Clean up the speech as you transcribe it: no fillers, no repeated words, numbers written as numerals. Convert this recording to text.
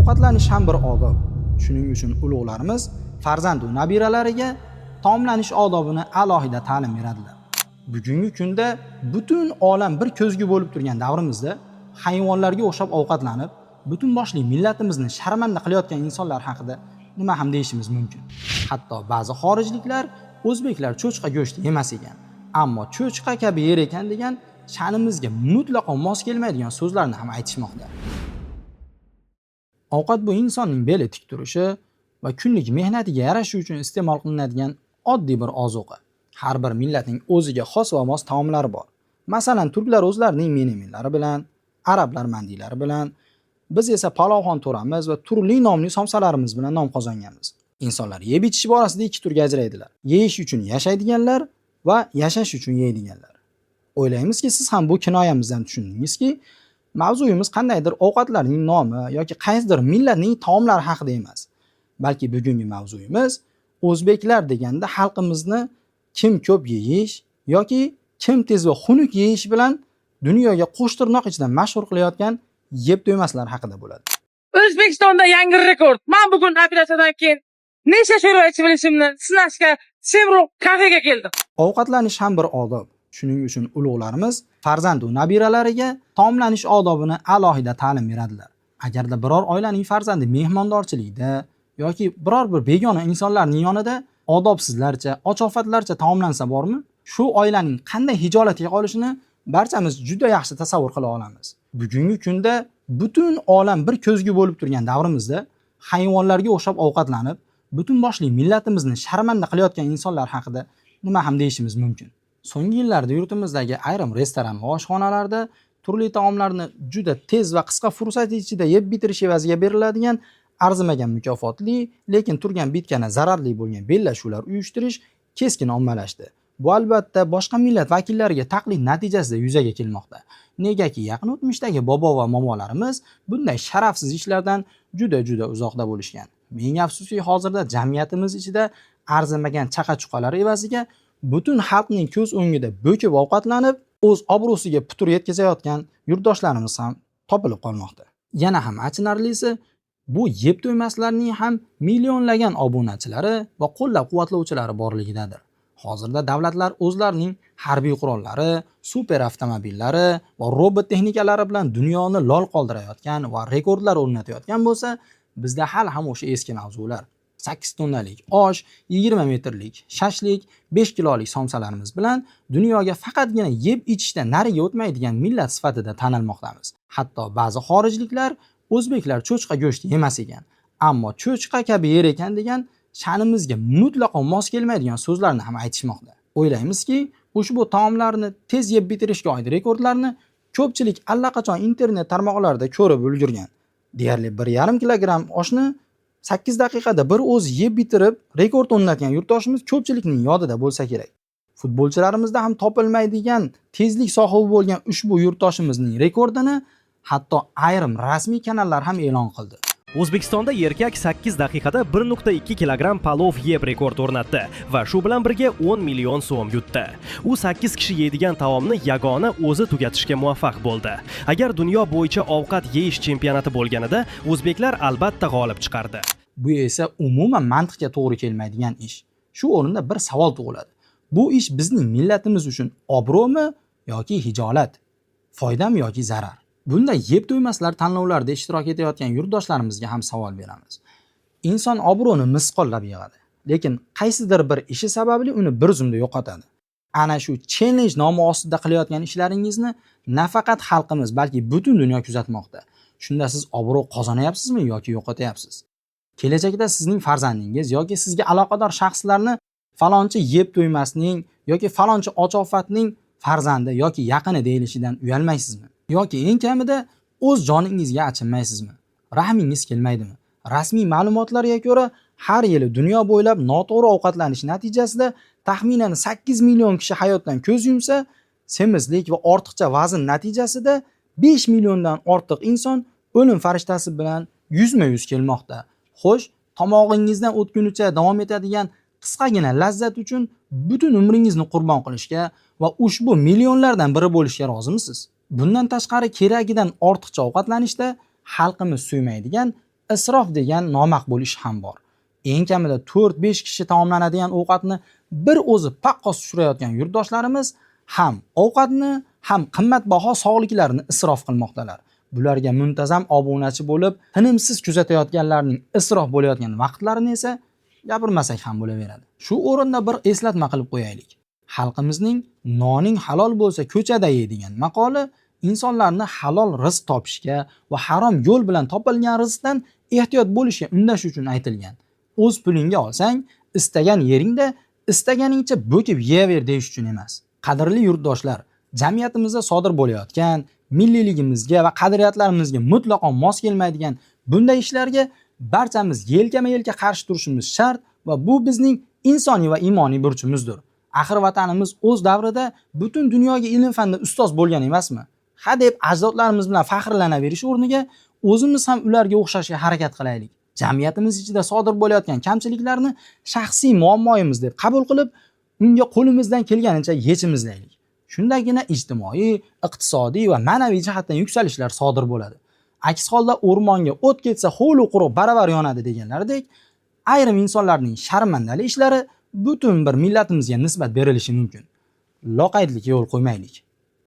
Ovqatlanish ham bir odob. Shuning uchun ulug'larimiz farzandu nabiralariga taomlanish odobini alohida ta'lim beradilar. Bugungi kunda butun olam bir ko'zgu bo'lib turgan davrimizda hayvonlarga o'xshab ovqatlanib, butun boshli millatimizni sharmanda qilayotgan insonlar haqida nima ham deyishimiz mumkin? Hatto ba'zi xorijliklar o'zbeklar cho'chqa go'shti yemas ekan, ammo cho'chqa kabi yer ekan degan sha'nimizga mutlaqo mos kelmaydigan so'zlarni ham aytishmoqda. Ovqat bu insonning beli tik turishi va kunlik mehnatiga yarashishi uchun iste'mol qilinadigan oddiy bir ozuqa. Har bir millatning o'ziga xos va mos taomlari bor. Masalan, turklar o'zlarining menemenlari bilan, arablar mandiylari bilan, biz esa palovxon to'ramiz va turli nomli somsalarimiz bilan nom qozonganmiz. Insonlar yeb ichish borasida ikki turga ajraydilar. Yeyish uchun yashaydiganlar va yashash uchun yeydiganlar. O'ylaymizki, siz ham bu kinoyamizdan tushundingizki, mavzuyimiz qandaydir ovqatlarning nomi yoki qaysidir millatning taomlari haqida emas. Balki bugungi mavzuyimiz o'zbeklar deganda xalqimizni kim ko'p yeyish yoki kim tez va xunuk yeyish bilan dunyoga qo'shtirnoq ichida mashhur qilayotgan yeb to'ymaslar haqida bo'ladi. O'zbekistonda yangi rekord. Men bugun operatsiyadan keyin necha sho'rva ichib olishimni sinashga Semro kafega keldim. Ovqatlanish ham bir odob. Shuning uchun ulug'larimiz farzandu nabiralariga taomlanish odobini alohida ta'lim beradilar. Agarda biror oilaning farzandi mehmondorchilikda yoki biror bir begona insonlarning yonida odobsizlarcha, ochofatlarcha taomlansa bormi, shu oilaning qanday hijolatga qolishini barchamiz juda yaxshi tasavvur qila olamiz. Bugungi kunda butun olam bir ko'zgu bo'lib turgan davrimizda hayvonlarga o'xshab ovqatlanib, butun boshli millatimizni sharmanda qilayotgan insonlar haqida nima ham deyishimiz mumkin? So'nggi yillarda yurtimizdagi ayrim restoran va oshxonalarda turli taomlarni juda tez va qisqa fursat ichida yeb bitirish evaziga beriladigan arzimagan mukofotli, lekin turgan bitgani zararli bo'lgan bellashuvlar uyushtirish keskin ommalashdi. Bu albatta boshqa millat vakillariga taqlid natijasida yuzaga kelmoqda. Negaki yaqin o'tmishdagi bobo va momolarimiz bunday sharafsiz ishlardan juda-juda uzoqda bo'lishgan. Ming afsuski, hozirda jamiyatimiz ichida arzimagan chaqa-chuqalar evaziga butun xalqning ko'z o'ngida bo'kib ovqatlanib, o'z obro'siga putur yetkazayotgan yurtdoshlarimiz ham topilib qolmoqda. Yana ham achinarlisi, bu yeb to'ymaslarning ham millionlagan obunachilari va qo'llab-quvvatlovchilari borligidadir. Hozirda davlatlar o'zlarining harbiy qurollari, super avtomobillari va robot texnikalari bilan dunyoni lol qoldirayotgan va rekordlar o'rnatayotgan bo'lsa, bizda hali ham o'sha eski mavzular: 8 tonnalik osh, 20 metrlik shashlik, 5 kilolik somsalarimiz bilan dunyoga faqatgina yeb ichishdan nariga o'tmaydigan millat sifatida tanilmoqdamiz. Hatto ba'zi xorijliklar o'zbeklar cho'chqa go'shti yemas ekan, ammo cho'chqa kabi yer ekan degan sha'nimizga mutlaqo mos kelmaydigan so'zlarni ham aytishmoqda. O'ylaymizki, ushbu taomlarni tez yeb bitirishga oid rekordlarni ko'pchilik allaqachon internet tarmoqlarida ko'rib ulgurgan. Deyarli 1,5 kilogramm oshni 8 daqiqada bir o'zi yeb bitirib rekord o'rnatgan yurtdoshimiz ko'pchilikning yodida bo'lsa kerak. Futbolchilarimizda ham topilmaydigan tezlik sohibi bo'lgan ushbu yurtdoshimizning rekordini hatto ayrim rasmiy kanallar ham e'lon qildi. O'zbekistonda erkak 8 daqiqada 1.2 kilogramm palov yeb rekord o'rnatdi va shu bilan birga 10 million so'm yutdi. U 8 kishi yeydigan taomni yagona o'zi tugatishga muvaffaq bo'ldi. Agar dunyo bo'yicha ovqat yeyish chempionati bo'lganida, o'zbeklar albatta g'olib chiqardi. Bu esa umuman mantiqqa to'g'ri kelmaydigan ish. Shu o'rinda bir savol tug'iladi. Bu ish bizning millatimiz uchun obro'mi yoki hijolat? Foydami yoki zarar? Bunda yeb to'ymaslar tanlovlarida ishtirok etayotgan yurtdoshlarimizga ham savol beramiz. Inson obro'ni misqollab yig'adi, lekin qaysidir bir ishi sababli uni bir zumda yo'qotadi. Ana shu challenge nomi ostida qilayotgan ishlaringizni nafaqat xalqimiz, balki butun dunyo kuzatmoqda. Shunda siz obro' qozonyapsizmi yoki yo'qotyapsiz? Kelajakda sizning farzandingiz yoki sizga aloqador shaxslarni falonchi yeb to'ymasning yoki falonchi ochofatning farzandi yoki yaqini deyilishidan uyalmaysizmi? Yoki eng kamida o'z joningizga achinmaysizmi? Rahmingiz kelmaydimi? Rasmiy ma'lumotlarga ko'ra, har yili dunyo bo'ylab noto'g'ri ovqatlanish natijasida taxminan 8 million kishi hayotdan ko'z yumsa, semizlik va ortiqcha vazn natijasida 5 milliondan ortiq inson o'lim farishtasi bilan yuzma-yuz kelmoqda. Xo'sh, tomog'ingizdan o'tgunicha davom etadigan qisqagina lazzat uchun butun umringizni qurbon qilishga va ushbu millionlardan biri bo'lishga rozimisiz? Bundan tashqari, keragidan ortiqcha ovqatlanishda xalqimiz suymaydigan Isrof degan nomaqbul ish ham bor. Eng kamida 4-5 kishi taomlanadigan ovqatni bir o'zi paqqos tushirayotgan yurtdoshlarimiz ham ovqatni, ham qimmatbaho sog'liklarini isrof qilmoqdalar. Bularga muntazam obunachi bo'lib, tinimsiz kuzatayotganlarning isrof bo'layotgan vaqtlarini esa gapirmasak ham bo'laveradi. Shu o'rinda bir eslatma qilib qo'yaylik. Xalqimizning noning halol bo'lsa ko'chada ye degan maqoli insonlarni halol rizq topishga va harom yo'l bilan topilgan rizqdan ehtiyot bo'lishga undash uchun aytilgan. O'z pulingga olsang, istagan yeringda istaganingcha bo'kib yeyaver deyish uchun emas. Qadrli yurtdoshlar, jamiyatimizda sodir bo'layotgan, milliyligimizga va qadriyatlarimizga mutlaqo mos kelmaydigan bunday ishlarga barchamiz yelkama-yelka qarshi turishimiz shart va bu bizning insoniy va iymoniy burchimizdir. Axir vatanimiz o'z davrida butun dunyoga ilm-fanda ustoz bo'lgan emasmi? Ha deb ajdodlarimiz bilan faxrlanaverish o'rniga o'zimiz ham ularga o'xshashga harakat qilaylik. Jamiyatimiz ichida sodir bo'layotgan kamchiliklarni shaxsiy muammoyimiz deb qabul qilib, unga qo'limizdan kelganicha yechim izlaylik. Shundagina ijtimoiy, iqtisodiy va ma'naviy jihatdan yuksalishlar sodir bo'ladi. Aks holda o'rmonga o't ketsa hovli quruq baravar yonadi deganlaridek, ayrim insonlarning sharmandali ishlari butun bir millatimizga nisbat berilishi mumkin. Loqaydlikka yo'l qo'ymaylik.